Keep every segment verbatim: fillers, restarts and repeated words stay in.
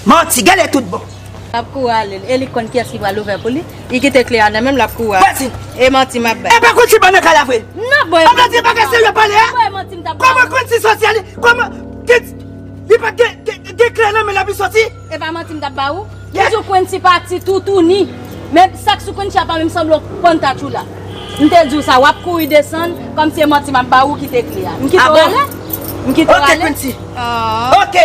Manti, gade tout bon. L ap kouri ale. E li konn kiyès ki pral ouvè pou li. Li kite kle a nan men m, l ap kouri ale. Vas-y. E manti m ap bay. E pa konn si bann nan kay la vre. Non, bon, e manti m ap bay. An vle di, bagay serye pale, hein? Bon, e manti m t ap bay. Kòman Quincy soti ale? Kòman? Li pa gen, gen, gen kle nan men l ap li soti? E pa manti m t ap ba ou? Ou di w Quincy pati toutouni. Men sa k sou Quincy a pa menm sanble yon panta tchoula. M te di w sa, w ap kouri desann, kòmsi e manti m ap ba ou kite kle a. M kite w ale? M kite w ale? Ok, Quincy. Ah. Ok.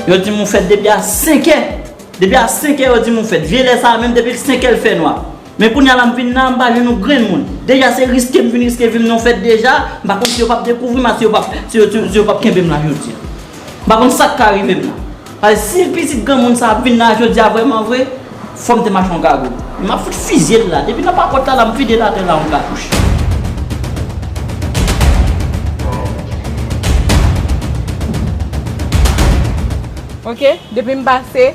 Yo di m ou fèt depi a senk è. Depi a senk è yo di m ou fèt. Vye lè sa a menm, depi senk è l fè nwa. Men kounye a la m vin la, m pa jwenn yon grenn moun. Deja se riske m vin riske vi m nan yon fèt deja. M pa konn si yo p ap dekouvri m, si yo p ap, si yo, si yo p ap kenbe m la jodi a. M pa konn sa k ka rive m la. Paske si pitit granmoun sa ap vin la jodi a vrèman vre, fò m te mache yon gago. M ap fout fizye l la. Depi nan papòt la, la m vide l atè la yon katouch. Ok, depi m pase,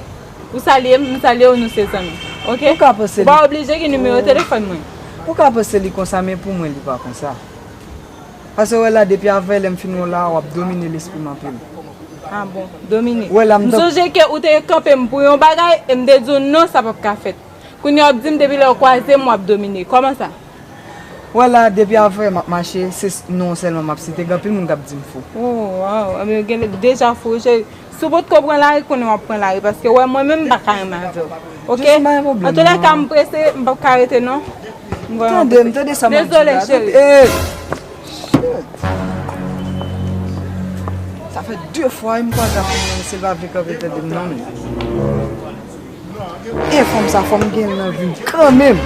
ou salye m, m salye w, nou se zanmi. Ok? Ou ka panse li. Ou pa oblije gen nimewo telefòn mwen. Ou ka panse li konsa, men pou mwen, li pa konsa. Paske wè la, depi avè lè m fin wè w la, w ap domine lespri m anpil. Ah bon, domine. Wè la, m M t ap sonje ke ou te kanpe m pou yon bagay, e m te di w non, sa p ap ka fèt. Kounye a w ap di m depi lè w kwaze m, w ap domine. Kòman sa? Wè la, depi avè m ap mache, se s-, non sèlman m ap site, gen anpil moun k ap di m fou. Oh, waw, ebyen, gen deja fou, cheri. Si w potko pran lari, konnen w ap pran lari, paske wè mwen menm m pa ka renmen avè w. Ok? Jesi, pa gen pwoblèm, non. Antoulèka, m prese, m p ap ka rete, non. M vrèman prese. Tande m, tande sa m ap di la. Dezole, cheri. Ey! Shit! Sa fè de fwa wi m kwaze ak yon moun, misye pa vle kanpe tande m non, men. E fanm sa, fò m gen l nan vi m kanmenm.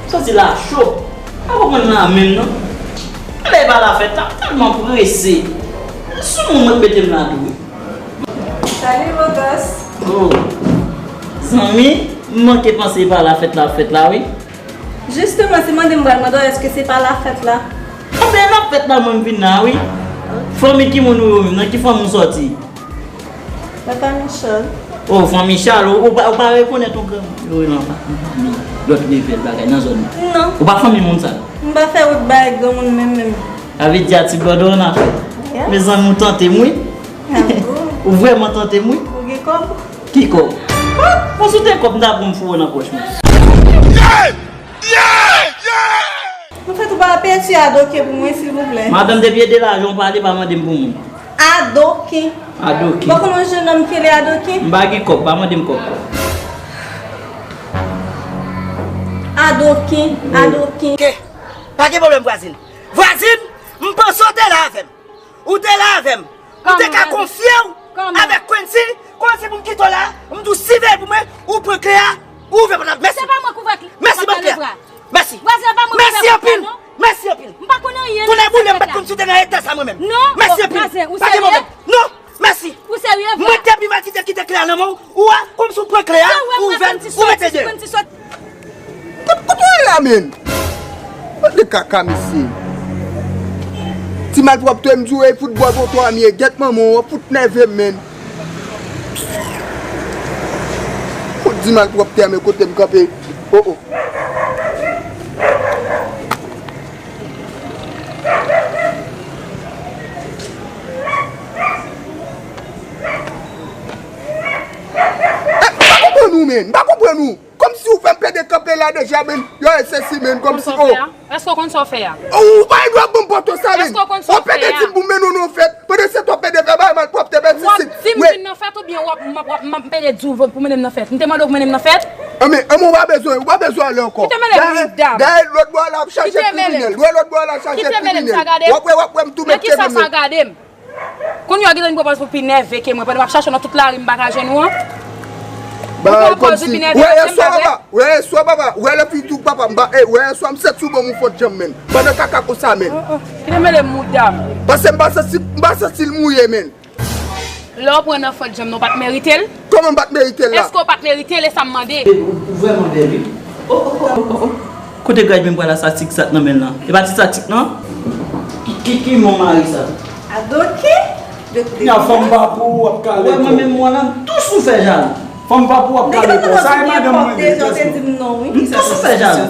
Soti la cho. Pa konprann la menm non. Lè e pa la fèt la, m tèlman prese. Sou moun mwen k mete m la tou wi. Salut, beau gosse. Oh. Zanmi, m manke panse e pa la fèt la ap fèt la wi. Jisteman, se mande m pral mande w èske se pa la fèt la. Anben, la fèt la mwen m vin la wi. Fanmi ki moun ou yo menm, nan ki fanmi w sòti? Papa Michel. Oh, fanmi Chal, ou, ou pa, ou pa rekonèt yon granmoun yo rele anba lòt level bagay nan zòn nan? Non. Ou pa fanmi moun sa? M pa fè wout bay granmoun menm menm. Sa vle di a ti bòdò w nan fè? Yeah. Mezanmi, ou tante m wi. Ah bon? Ou vrèman tante m wi. Ou gen kòb? Ki kòb? Bon, si w te kòb, m ta pran m foure nan pòch mwen. Yeah! Yeah! Yeah! Anfèt, ou pa pèdi adoke pou mwen, silvouplè. Madanm, depi e de lajan w pale, pa mande m pou moun. Adoke. Adoke. Ou pa konn yon jennonm ki rele Adoke? M pa gen kòb, pa mande m kòb. Adoke, Adoke. Ok. Pa gen pwoblèm, vwazin. Vwazin, m panse w te la avè m. Ou te la avè m. Ou te ka konfye w avèk Quincy, konsi pou m kite w la, m di w siveye pou mwen, ou pran kle a, ou ouvè pòt la. Mèsi. Se pa mwen k ouvè kle. Mèsi, ban m kle a. Mèsi. Vwazin, se pa mwen k ouvè pòt la non. Mèsi anpil. Mèsi anpil. M pa konnen anyen nan sa k fèt la. Tounen boule, m pa t konn si w te nan eta sa mwen menm. Non, vwazin, ou serye? Pa gen pwoblèm. Non, mèsi. Ou serye, vre? Mwen depi m a kite, kite kle a nan men w, ou a, konsi w pran kle a, ou ouvè l, ou mete deyò. Kot, kot w ale la menm? Bande kaka mesye. Ti malpwòpte m di w e fout bò pou twa m ye. Gèt manman w, w ap fout nève m menm. Fout di malpwòpte a men kote m kanpe. Oh, oh. Eh, m pa konprann ou menm. M pa konprann ou. Kòmsi ou fè m pede kanpe la deja, menn. Yo, e sesi, menn, kòmsi, oh. Èske w konn sa w fè a? Ou pa gen dwa ban m pòto sa, menn. Èske w konn sa w fè a? Ou pede di m pou m mennen w nan fèt. Pandan se tan w pede fè bagay malpwòpte, menn, sisi. W ap di m vin nan fèt oubyen w ap, m ap, m ap pede di w pou mennen m nan fèt? M te mande w pou mennen m nan fèt? Anben, anben, ou pa bezwen, ou pa bezwen ale ankò. Ki te mele m, wi, dam? Dayè, lòt bò a la ap chaje kriminèl. Dayè, lòt bò a la chaje kriminèl. W ap wè, w ap wè m tou mèt kenbe menn. Nan ki sa sa gade m? Kounye a w gentan vin pran pòz pou pi nève ke mwen, pandan m ap chache w nan tout lari m pa ka jwenn ou an. Bay kòmsi. Wè yèswa papa, wè yèswa papa, wè lè fi tou papa, m pa, eh, wè yèswa m sèt sou bon moun fòt janm menm. Pandan kaka konsa menm. Ki te mele mouda m. Paske m pa santi, m pa santi l mouye menm. Lè w pran nan fòt janm nan, w pa t merite l? Kòman m pa t merite l la? Èske w pa t merite l, e sa m mande? Ou, ou vrèman bèl, wi. Oh, oh, oh, oh, oh. Kote graj menm pral la sa tik sa t nan men l lan? E pa ti sa tik non? Ki, ki, ki mon mari sa? Adoke? Nan fanm pa pou w ap kale. Wè mwen menm mwen la, m tou sou fè jalou. Fanm pa pou w ap kale kò. Sa e madanm mwen li, trust me. M tou sou fè jalou.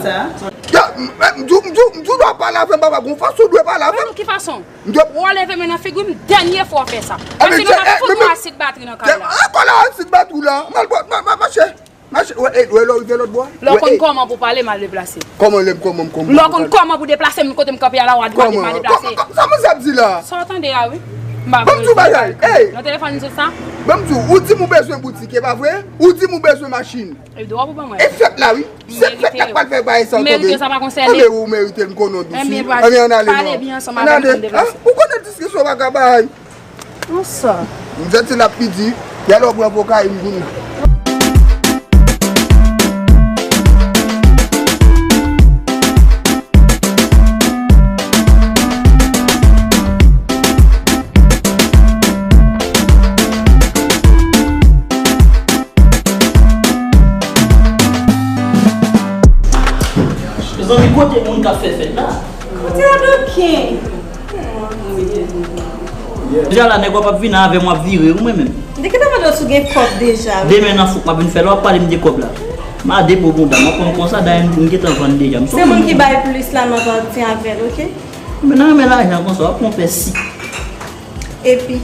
Ya, m, m, m, m, m, m, m dwe pale avè m papa, gon fason w dwe pale avè m. Ki fason? M dwe. Ou leve men nan figi m, dènye fwa w fè sa. Paske nou pa fout mwen asid batri nan kay la. Ankò la asid batri w la. M al bò, ma, ma, mache. Mache, wè, eh, wè lè w rive lòt bò a. Lè w konn kòman pou pale, m al deplase. Kòman lè m kòman m kòman. Lè w konn kòman pou deplase m, kote m kanpe a la, w a deplase. Kòman? Sa manzè ap di la? Sa w tande a, wi. M pa vle. Ban m di w bagay, ey. Nan telefòn m di w sa. Ban m di w, ou di m ou bezwen boutik, e pa vre? Ou di m ou bezwen machin. E dwa pou ban mwen. E fèt la, wi. Se fèt la k pral fè bagay sa w tande. M merite sa, pa konsène. Anben ou merite l, m konnen w dous, wi. Anben ann ale non. Ann ale. Ou konnen diskisyon pa ka bay. Konsa. M santi l ap pidi, yè lè w pran kokayin kounye a. Mezanmi, kote moun k ap fè fèt la? Kote Adoken? Deja la, nèg w ap vin avè m, w ap vire, ou mwen menm. M te gentan mande w si w gen kòb deja, wi. Demen nan fouk m ap vin fè la, w ap pale m de kòb la. M a depo bouda m, w ap konn konsa, dayè m gentan vann deja. M se moun ki bay plis la nan pati avè l, oke? Men nan renmen lajan konsa, w ap konn fè sik. Epi.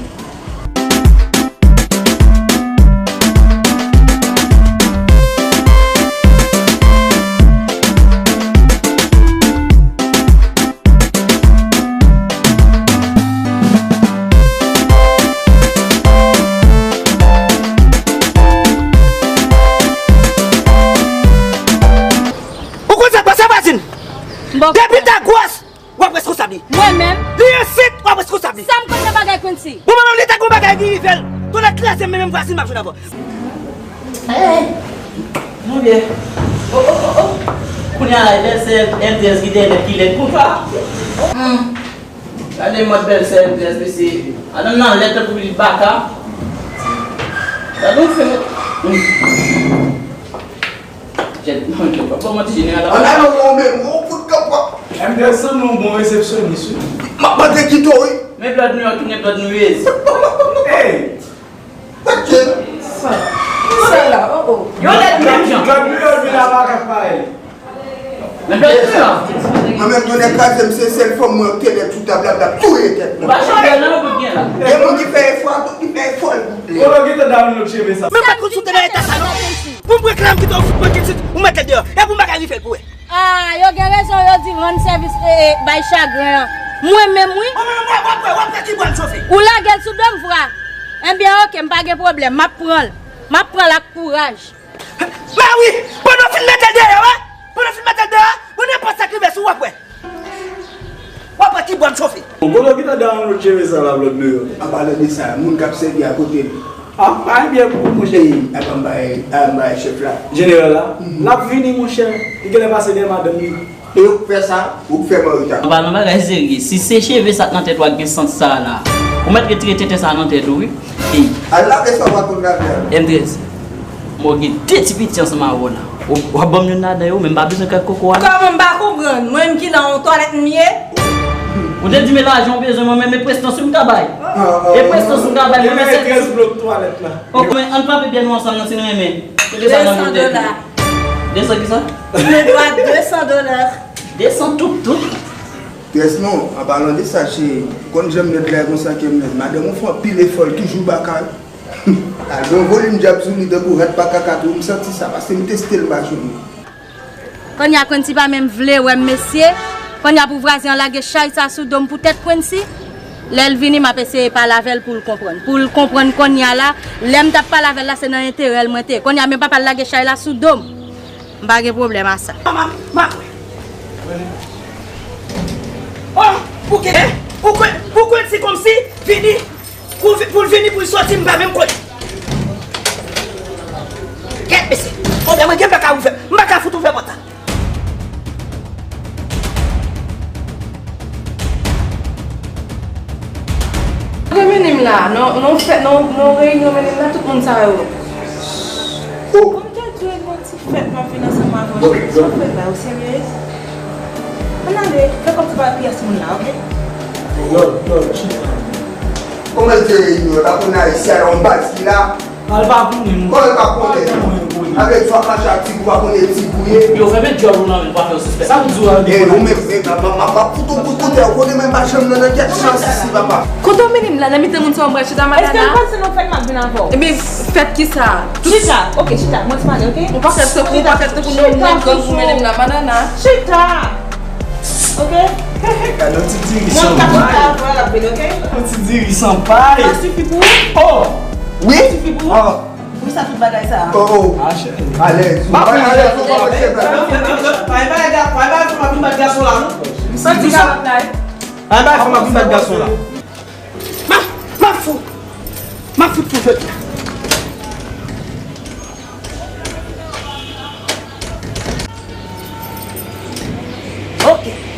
Ou konn sa k pase, vwazin? Depi ta gwòs, w ap reskonsab li. Mwen menm? Li ensit, w ap reskonsab li. Sa m konn nan bagay Quincy? Bon, mwen menm, li ta gon bagay ki rive l. Tonnè kraze m, men menm vwazin m ap jwenn avè w. Hey, mon Dieu. Oh, oh, oh, oh. Kounye a la, e bèlsè M T S ki dèyè nèt ki lèd konsa. Hmm. Gade mòd bèlsè M T S, mesye. Madanm nan lèd tankou pitit baka. Gade yon fè. Hmm. Jèt, non, jèt, pa, pa manti jeneral la. An alon, ou menm, ou fout kanpe. M T S sanble yon bon resepsyonis, wi. M ap mande kite w, wi. Men blòd nou yo tounen blòd nou ye. Hey! Sa, sa la, oh, oh. Yo lèd menm jan. Gad nou yo vin la makak parèy. Men blòd nou yo. Mwen menm, tonnè kraze m, se sèl fanm mwen te lèd sou tab la, m t ap touye tèt mwen. Ou pa chòlè non, ou tout gen la. Gen moun ki fè efò, tout ki fè efò, l boutle. Kote w gentan download cheve sa? Men m pa t konn sou tèlè eta sa non. Pou m pran klam kite w fout mwen kensit, ou mèt lèd deyò. E pou m pa ka rive l pou wè. Ah, yo gen rezon, yo di rann sèvis, eh, eh, bay chagren an. Mwen menm, wi. Mwen menm, w ap wè, w ap wè ki bwa m chofe. Ou lage l sou do m, vra. Enben, oke, m pa gen pwoblèm, m ap pran l. M ap pran l ak kouraj. Mè wi, pandan w fin mete l deyò, wi. Pandan w fin mete l deyò, bon, nenpòt sa k rive sou w, w ap wè. W ap wè ki bwa m chofe. Bon, kote w gentan download cheve sa la, blòd nou yo? An palan de sa, moun k ap sèvi akote l. Ah, pa yon byen pou ou, monchè. Ey, apa m bay, apa m bay chèf la. Jeneral la? Mhm. L ap vini, monchè. Li genlè pase dèyè madanm li. E ou k fè sa, ou k fè mari ta. An palan bagay serye, si se cheve sa k nan tèt ou a k gen sant sa la, ou mèt retire tenten sa nan tèt ou, wi. Ey. Al lave sa w pa konn lave a. M trèz. Mwen gen de ti piti ansanm avè w la. W, w ap ban m youn ladan yo, men m pa bezwen kèk koko a. Kòman m pa konprann? Mwen menm ki nan yon twalèt m ye? Ou te di men lajan w bezwen, mwen menm, men prestans wi m ka bay. Ah, ah, e prestans m ka bay, mwen menm se trèz blòk twalèt la. Ok, men ann frape byen nou ansanm nan si nou renmen. Desan dola. Desan kisa? Mwen dwe de san dola. Desan tout, tout. Trèz non, an palan de sa, cheri, ou konn jan m lèd la, e konsa ke m lèd. Madanm ou fè anpil efò, l toujou baka. Al gen yon volim djab sou li tankou rat pa kaka tou, m santi sa, paske m teste l m pa jwenn li. Kounye a Quincy pa menm vle wè m, mesye. Kounye a pou vwazen an lage chay sa sou do m poutèt Quincy. Lè l vini, m ap eseye pale avè l pou l konprann. Pou l konprann kounye a la, lè m t ap pale avè l la, se nan enterè l mwen te ye. Kounye a, men papa l lage chay la sou do m. M pa gen pwoblèm a sa. Mama, ma. Oh, pou ke, pou ke, pou Quincy kòmsi vini, pou vi-, pou l vini, pou l soti, m pa menm konnen. Kèt mesye. Konbyen mwen gen m pa ka ouvè. M pa ka fout ouvè pòt la. Ou te mennen m la, nan, nan fèt, nan, nan reyinyon mennen m la, tout moun sa yo. Kòm te di w e gon ti fèt m ap vin ansanm avè w, cheri, sa w fè la, ou serye? Ann ale, fè kòmsi w pa wè pyès moun la, oke? Yo, yo, chita. Kòman l te reyinyon? L pa konn Ayisyen, yon baz ki la. Al pa konnen, mwen. Kòman l pa konnen? Avèk twa mache ak ti gou, pa konnen ti gou ye. Yo, fèmen djòl ou nan men, pa fè yo sispèk. Sa m di w, Albert? E, ou menm, men, m ap, m ap, m ap fout ou kout koutèy, ou konnen menm pa janm nan nan kèt chan sisi, papa. Kote w mennen m la, nan mitan moun sa yo, mwen chita, Madonna? Èske w panse nan fèt m ap vin avè w? Ebyen, fèt ki sa? Chita, oke, chita, mwen ti pale, oke? Yon pakèt tankou, yon pakèt tankou nou, nèg gang ou mennen m la, Madonna. Chita! Oke? Gade yon ti diri san pay. Yon ti diri san pay. Sa sifi pou ou? Oh! Wi? Sa sifi pou ou? Oh! Wi, sa tout bagay sa. Oh, oh. Alèz. Alèz. Pa bay fanm ap vin bat gason la, non. Santi sa. Pa bay fanm ap vin bat gason la. Ma, ma fou. Ma fout fou jodi. Ok.